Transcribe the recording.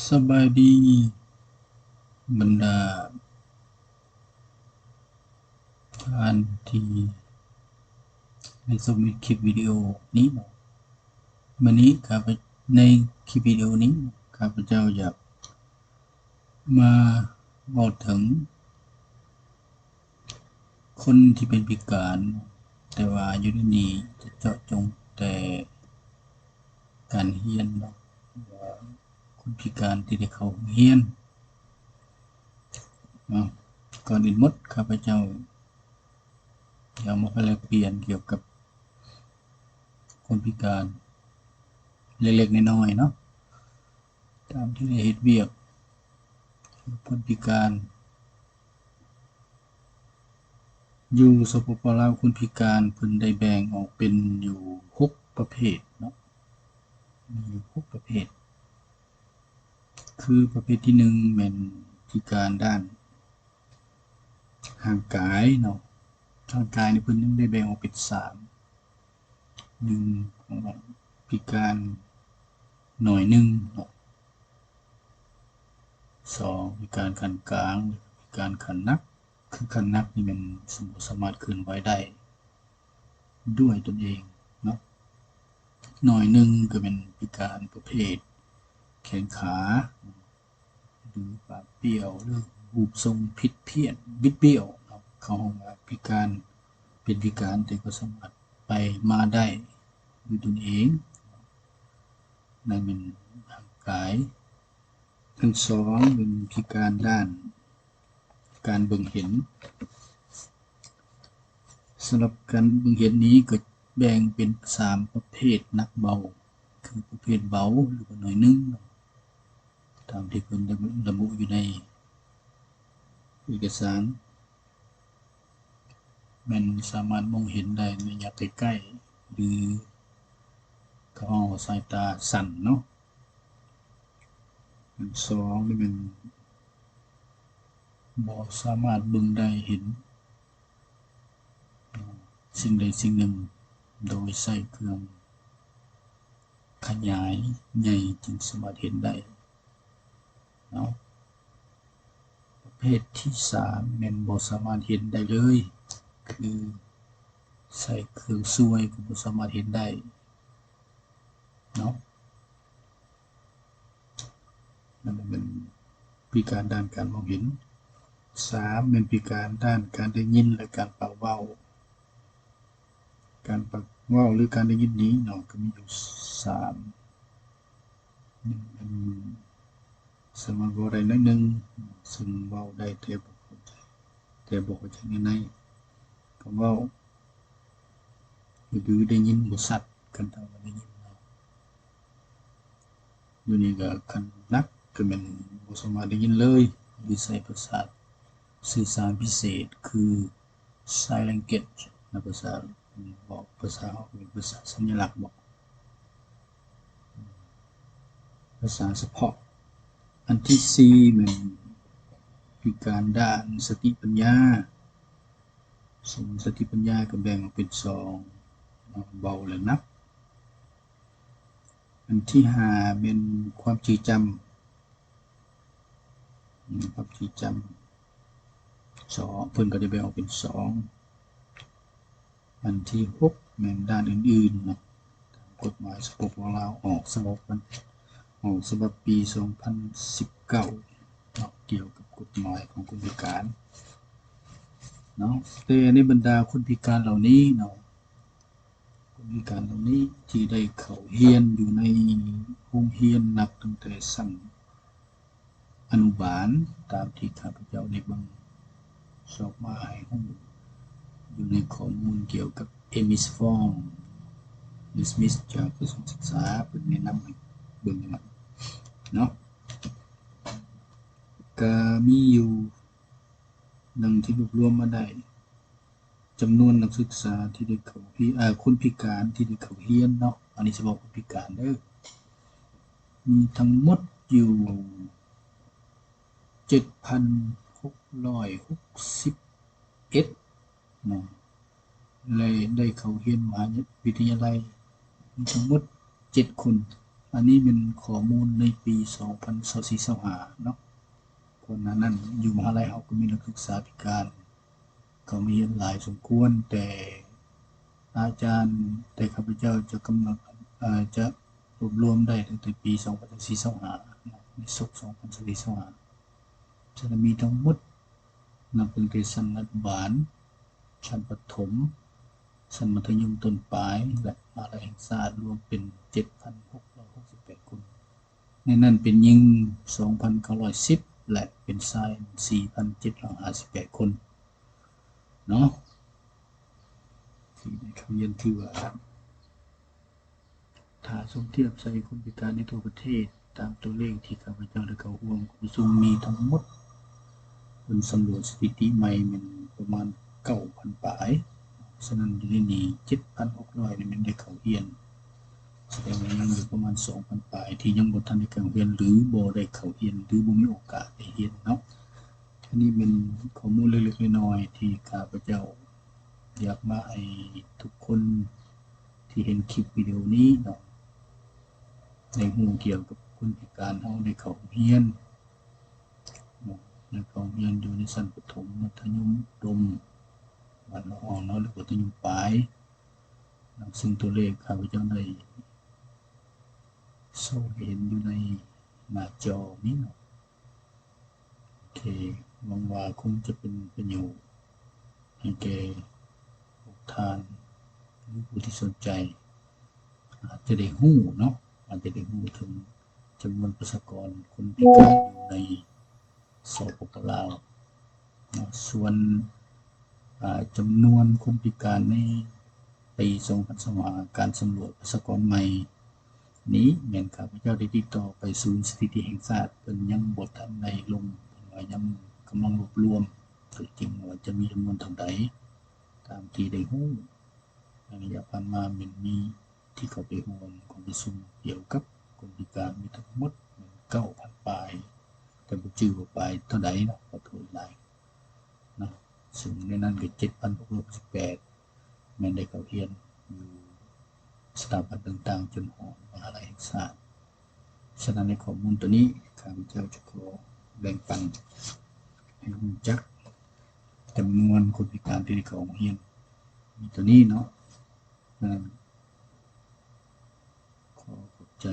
ສະບາຍດີບັນດາທ່ານທີ່ໄດ້ຊົມຄລິບວິດີໂອນີ້ເນາະ. ມື້ນີ້ຂ້າພະ ໃນຄລິບວິດີໂອນີ້ ຂ້າພະເຈົ້າຢາກມາເວົ້າເຖິງ ຄົນທີ່ເປັນພິການ, ແຕ່ວ່າຢູ່ໃນນີ້ຈະເຈາະຈົງແຕ່ການຮຽນເນາະ, ວ່າຄົນພິການທີ່ໄດ້ເຂົ້າໂຮງຮຽນເນາະ. ກ່ອນອື່ນໝົດ ຂ້າພະເຈົ້າຢາກມາແລກປ່ຽນກ່ຽວກັບຄົນພິການເລັກໆນ້ອຍໆເນາະ. ຕາມທີ່ໄດ້ເຮັດວຽກກັບຄົນພິການ ຢູ່ ສປປ ລາວ ຄົນພິການເພິ່ນໄດ້ແບ່ງອອກເປັນຢູ່ຫົກປະເພດເນາະ, ມີຢູ່ຫົກປະເພດ. ຄືປະເພດທີໜຶ່ງແມ່ນພິການດ້ານ ຮ່າງກາຍເນາະ, ຮ່າງກາຍນີ້ເພິ່ນຍັງໄດ້ແບ່ງອອກເປັນສາມ, ໜຶ່ງ ພິການໜ້ອຍໜຶ່ງເນາະ, ສອງ ພິການຂັ້ນກາງ ແລະ ພິການຂັ້ນໜັກ. ຄືຂັ້ນໜັກນີ້ແມ່ນບໍ່ສາມາດເຄື່ອນໄຫວໄດ້ດ້ວຍຕົນເອງເນາະ, ໜ້ອຍໜຶ່ງກໍແມ່ນພິການປະເພດແຂນຂາ ຫຼື ປາກປ່ຽວ ຫຼື ຮູບຊົງຜິດພຽນ ບິດບ້ຽວເນາະ, ເຂົາຮ້ອງວ່າພິການ ເປັນພິການແຕ່ກໍສາມາດໄປມາໄດ້ດ້ວຍຕົນເອງ, ນັ້ນແມ່ນຮ່າງກາຍ. ອັນສອງ ເປັນພິການດ້ານການເບິ່ງເຫັນ. ສຳລັບການເບິ່ງເຫັນນີ້ກໍແບ່ງເປັນສາມປະເພດໜັກເບົາ, ຄືປະເພດເບົາ ຫຼືວ່າໜ້ອຍໜຶ່ງ ຕາມທີ່ເພິ່ນໄດ້ລະບຸຢູ່ໃນເອກະສານ, ແມ່ນສາມາດມອງເຫັນໄດ້ໃນໄລຍະໃກ້ໆ ຫຼື ເຂົາເວົ້າສາຍຕາສັ້ນເນາະ. ອັນສອງນີ້ແມ່ນບໍ່ສາມາດເບິ່ງໄດ້ເຫັນສິ່ງໃດສິ່ງໜຶ່ງໂດຍໃຊ້ເຄື່ອງຂະຫຍາຍໃຫຍ່ຈຶ່ງສາມາດເຫັນໄດ້ເນາະ. ປະເພດທີສາມແມ່ນບໍ່ສາມາດເຫັນໄດ້ເລີຍ, ຄືໃຊ້ເຄື່ອງຊ່ວຍກໍບໍ່ສາມາດເຫັນໄດ້ເນາະ. ນັ້ນແມ່ນພິການດ້ານການມອງເຫັນ. ສາມ ແມ່ນພິການດ້ານການໄດ້ຍິນ ແລະ ການປາກເວົ້າ. ການປາກເວົ້າ ຫຼື ການໄດ້ຍິນນີ້ເນາະ ກໍມີຢູ່ສາມ. ໜຶ່ງ ແມ່ນສາມາດເວົ້າໄດ້ໜ້ອຍໜຶ່ງ, ເຊິ່ງເວົ້າໄດ້ແຕ່ບໍ່ເຂົ້າໃຈ, ແຕ່ບໍ່ເຂົ້າໃຈເນື້ອໃນຄຳເວົ້າ ຫຼື ໄດ້ຍິນບໍ່ຊັດ, ຄັນຖາມວ່າໄດ້ຍິນເນາະ. ຢູ່ນີ້ກໍຄັນໜັກກໍແມ່ນບໍ່ສາມາດໄດ້ຍິນເລີຍ, ຫຼື ໃຊ້ປະສາດສື່ສານພິເສດ ຄື sign language ໃນພາສາ ເວົ້າພາສາເຮົາເປັນພາສາສັນຍະລັກເບາະ, ພາສາສະເພາະ. ອັນທີສີ່ແມ່ນພິການດ້ານສະຕິປັນຍາ, ເຊິ່ງສະຕິປັນຍາກໍແບ່ງອອກເປັນສອງເນາະ, ເບົາ ແລະ ໜັກ. ອັນທີຫ້າແມ່ນຄວາມຈື່ຈຳ, ຄວາມຈື່ຈຳ ສອງ ເພິ່ນກໍໄດ້ແບ່ງອອກເປັນສອງ. ອັນທີຫົກແມ່ນດ້ານອື່ນໆເນາະ, ຕາມກົດໝາຍ ສປປ ລາວ ອອກສະບັບ ອອກສະບັບປີສອງພັນສິບເກົ້າເນາະ, ກ່ຽວກັບກົດໝາຍຂອງຄົນພິການເນາະ. ແຕ່ໃນບັນດາຄົນພິການເຫຼົ່ານີ້ເນາະ, ຄົນພິການເຫຼົ່ານີ້ທີ່ໄດ້ເຂົ້າຮຽນຢູ່ໃນໂຮງຮຽນນັບຕັ້ງແຕ່ຊັ້ນອະນຸບານ, ຕາມທີ່ຂ້າພະເຈົ້າໄດ້ເບິ່ງຊອກມາໃຫ້ຮູ້ຢູ່ໃນຂໍ້ມູນກ່ຽວກັບ ເອມິສ ຟອມ ຫຼື ເອມິສ ຈາກກະຊວງສຶກສາ ເພິ່ນແນະນຳໃຫ້ເບິ່ງນັ້ນເນາະ, ກະມີຢູ່ ດັ່ງທີ່ລວບລວມມາໄດ້, ຈຳນວນນັກສຶກສາທີ່ໄດ້ເຂົ້າຮຽນ ເອີ ຄົນພິການທີ່ໄດ້ເຂົ້າຮຽນເນາະ, ອັນນີ້ສະເພາະຄົນພິການເດີ, ມີທັງໝົດຢູ່ເຈັດພັນຫົກຮ້ອຍຫົກສິບເອັດເນາະ ແລະ ໄດ້ເຂົ້າຮຽນມະຫາວິທະຍາໄລ ມີທັງໝົດເຈັດຄົນ. ອັນນີ້ແມ່ນຂໍ້ມູນໃນປີສອງພັນຊາວສີ່ ຊາວຫ້າເນາະ. ກ່ອນໜ້ານັ້ນຢູ່ມະຫາໄລເຮົາກໍມີນັກສຶກສາພິການເຂົ້າມາຮຽນຫຼາຍສົມຄວນ, ແຕ່ອາຈານ ແຕ່ຂ້າພະເຈົ້າຈະກຳນົດ ເອີ ຈະລວບລວມໄດ້ຕັ້ງແຕ່ປີສອງພັນຊາວສີ່ ຊາວຫ້າເນາະ ໃນສົກສອງພັນຊາວສີ່ ຊາວຫ້າ ຈະໄດ້ມີທັງໝົດ ນັບຕັ້ງແຕ່ຊັ້ນອະນຸບານ, ຊັ້ນປະຖົມ, ຊັ້ນມັດທະຍົມຕົ້ນປາຍ ແລະ ມະຫາໄລແຫ່ງຊາດ ລວມເປັນເຈັດພັນຫົກຮ້ອຍຫົກສິບແປດຄົນ. ໃນນັ້ນເປັນຍິງສອງພັນເກົ້າຮ້ອຍສິບ ແລະ ເປັນຊາຍສີ່ພັນເຈັດຮ້ອຍຫ້າສິບແປດຄົນເນາະ ທີ່ໄດ້ເຂົ້າຮຽນ. ຖືວ່າ ຖ້າສົມທຽບໃສ່ຄົນພິການໃນທົ່ວປະເທດ ຕາມຕົວເລກທີ່ຂ້າພະເຈົ້າໄດ້ເຂົ້າຮ່ວມກອງປະຊຸມ ມີທັງໝົດ ເພິ່ນສຳຫຼວດສະຖິຕິໃໝ່ແມ່ນປະມານເກົ້າພັນປາຍ. ສະນັ້ນ ຢູ່ໃນນີ້ເຈັດພັນຫົກຮ້ອຍນີ້ແມ່ນໄດ້ເຂົ້າຮຽນ, ສະແດງວ່າຍັງຢູ່ປະມານສອງພັນປາຍ ທີ່ຍັງບໍ່ທັນໄດ້ເຂົ້າຮຽນ ຫຼື ບໍ່ໄດ້ເຂົ້າຮຽນ ຫຼື ບໍ່ມີໂອກາດໄດ້ຮຽນເນາະ. ອັນນີ້ແມ່ນຂໍ້ມູນເລັກໆນ້ອຍໆ ທີ່ຂ້າພະເຈົ້າຢາກມາໃຫ້ທຸກຄົນທີ່ເຫັນຄລິບວິດີໂອນີ້ເນາະ ໄດ້ຮູ້ກ່ຽວກັບຄົນພິການເຮົາໄດ້ເຂົ້າໂຮງຮຽນເນາະ, ໄດ້ເຂົ້າຮຽນຢູ່ໃນຊັ້ນປະຖົມ, ມັດທະຍົມອຸດົມ, ບ້ານເຮົາເນາະ, ຫຼື ມັດທະຍົມປາຍເນາະ, ຊຶ່ງຕົວເລກຂ້າພະເຈົ້າໄດ້ໂຊໃຫ້ເຫັນຢູ່ໃນໜ້າຈໍນີ້ເນາະ. ໂອເຄ ຫວັງວ່າຄົງຈະເປັນປະໂຫຍດໃຫ້ແກ່ພວກທ່ານ ຫຼື ຜູ້ທີ່ສົນໃຈ ອາດຈະໄດ້ຮູ້ເນາະ, ອາດຈະໄດ້ຮູ້ເຖິງຈຳນວນປະຊາກອນຄົນພິການຢູ່ໃນ ສປປ ລາວເນາະ. ສ່ວນ ອາ ຈຳນວນຄົນພິການໃນປີສອງພັນຊາວຫ້າ ການສຳຫຼວດປະຊາກອນໃໝ່ ນີ້ແມ່ນຂ້າພະເຈົ້າໄດ້ຕິດຕໍ່ໄປສູນສະຖິຕິແຫ່ງຊາດ, ເພິ່ນຍັງບໍ່ທັນໄດ້ລົງ, ເພິ່ນວ່າຍັງກຳລັງລວບລວມຕົວຈິງວ່າຈະມີຈຳນວນເທົ່າໃດ. ຕາມທີ່ໄດ້ຮູ້ໃນໄລຍະຜ່ານມາ ແມ່ນມີທີ່ເຂົ້າໄປຮ່ວມກອງປະຊຸມກ່ຽວກັບຄົນພິການມີທັງໝົດແມ່ນເກົ້າພັນປາຍ, ແຕ່ບໍ່ຈື່ວ່າປາຍເທົ່າໃດເນາະ, ຂໍໂທດຫຼາຍເນາະ. ເຊິ່ງໃນນັ້ນກໍເຈັດພັນຫົກຮ້ອຍຫົກສິບແປດ ແມ່ນໄດ້ເຂົ້າຮຽນຢູ່ສະຖາບັນຕ່າງໆ ຈົນຮອດມະຫາໄລແຫ່ງຊາດ. ສະນັ້ນ ໃນຂໍ້ມູນຕົວນີ້ ຂ້າພະເຈົ້າຈະຂໍແບ່ງປັນໃຫ້ຮູ້ຈັກຈຳນວນຄົນພິການທີ່ໄດ້ເຂົ້າໂຮງຮຽນ ມີຕົວນີ້ເນາະ. ສະນັ້ນ ຂໍຂອບໃຈ